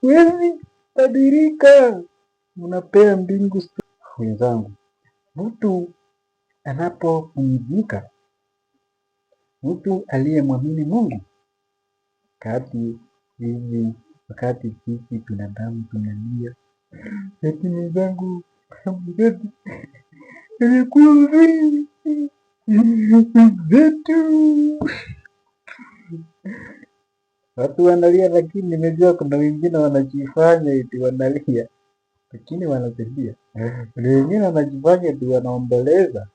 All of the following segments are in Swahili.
Wezi badilika, unapea mbingu. Wenzangu, mtu anapopumzika, mtu aliyemwamini Mungu, kati hizi wakati sisi binadamu tunalia, eti mwenzangu ilikuwa mzuri zetu. Watu wanalia, lakini nimejua kuna wengine wanajifanya eti wanalia, lakini wanasaidia. Kuna wengine wanajifanya eti wanaomboleza,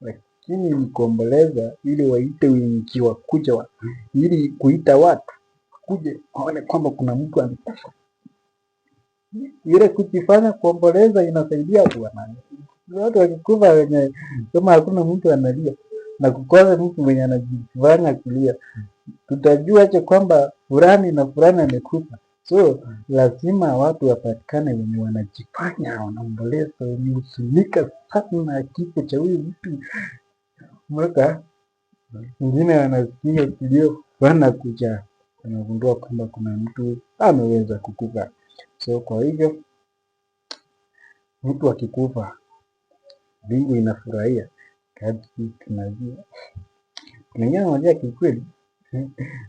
lakini ni kuomboleza ili waite wengi wakuja wa, ili kuita watu kuje waone kwamba kuna mtu amekufa. Ile kujifanya kuomboleza inasaidia bwana. Watu wakikufa wenye kama hakuna mtu analia na kukosa mtu mwenye anajifanya kulia, tutajua aje kwamba fulani na fulani amekufa? So lazima watu wapatikane wenye wanajifanya wanaomboleza, wenye huzunika sana kifo cha huyu mtu, mpaka wengine wanasikia kilio, wanakuja wanagundua kwamba kuna mtu ameweza kukufa. So kwa hivyo mtu akikufa, mbingu inafurahia kati tunajua. Kuna wengine wanajua kiukweli,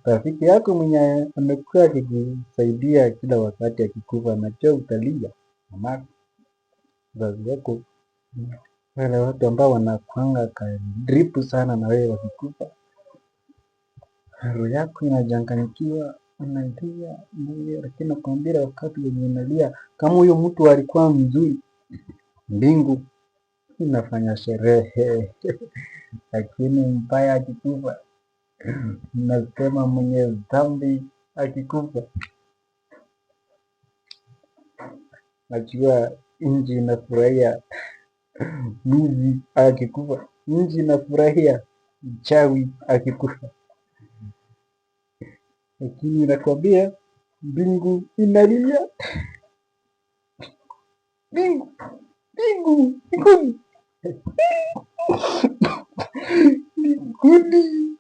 rafiki yako mwenye amekuwa akikusaidia kila wakati akikufa, anajua utalia. Mamako, mzazi wako, wale watu ambao wanakuanga karibu sana na wewe wakikufa, roho yako inachanganyikiwa, unalia, unalia, lakini nakwambia wakati wenye unalia, kama huyo mtu alikuwa mzuri, mbingu inafanya sherehe. Lakini mbaya akikufa, nasema mwenye dhambi akikufa, najua nchi inafurahia. Mwizi akikufa, nchi inafurahia. Mchawi akikufa, lakini nakwambia mbingu inalia. Mbingu, mbingu, mbinguni, mbinguni,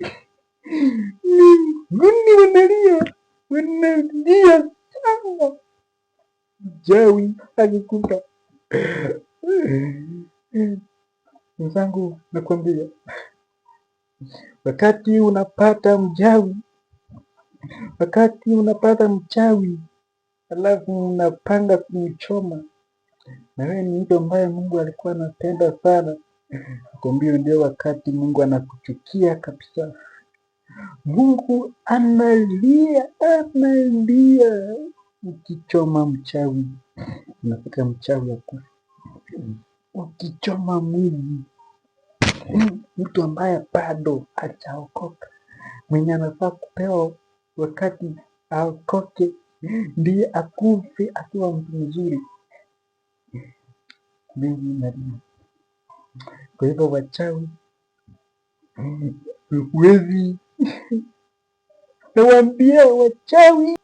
mbinguni wanalia, wanalia sana. Mchawi akikufa. Mwenzangu, nakwambia wakati unapata mchawi, wakati unapata mchawi alafu unapanga kumchoma, na wewe ni mtu ambaye Mungu alikuwa anapenda sana, nakwambia ndio wakati Mungu anakuchukia kabisa. Mungu analia, analia ukichoma mchawi, unafika mchawi akufa. Ukichoma mwizi, mtu ambaye bado hajaokoka, mwenye anafaa kupewa wakati aokoke ndiye akufe akiwa mtu mzuri, mbingu inalia. Kwa hivyo wachawi, wezi, nawaambia wachawi